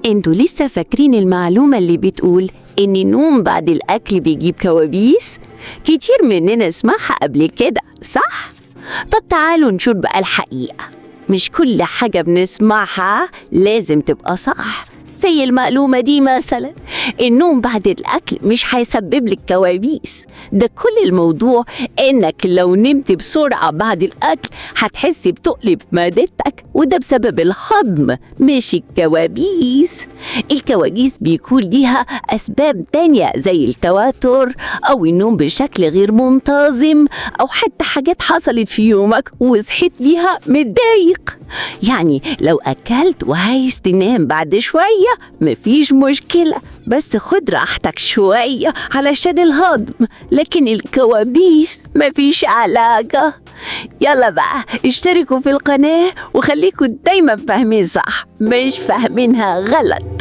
انتوا لسه فاكرين المعلومة اللي بتقول إن النوم بعد الأكل بيجيب كوابيس؟ كتير مننا سمعها قبل كده، صح؟ طب تعالوا نشوف بقى الحقيقة. مش كل حاجة بنسمعها لازم تبقى صح. زي المعلومة دي مثلا، النوم بعد الأكل مش هيسبب لك كوابيس. ده كل الموضوع إنك لو نمت بسرعة بعد الأكل هتحسي بتقلب معدتك، وده بسبب الهضم مش الكوابيس. الكوابيس بيكون ليها أسباب تانية زي التوتر أو النوم بشكل غير منتظم أو حتى حاجات حصلت في يومك وصحيت ليها متضايق. يعني لو أكلت وعايز تنام بعد شوية مفيش مشكلة، بس خد راحتك شوية علشان الهضم، لكن الكوابيس مفيش علاقة. يلا بقى اشتركوا في القناة وخليكوا دايما فاهمين صح، مش فاهمينها غلط.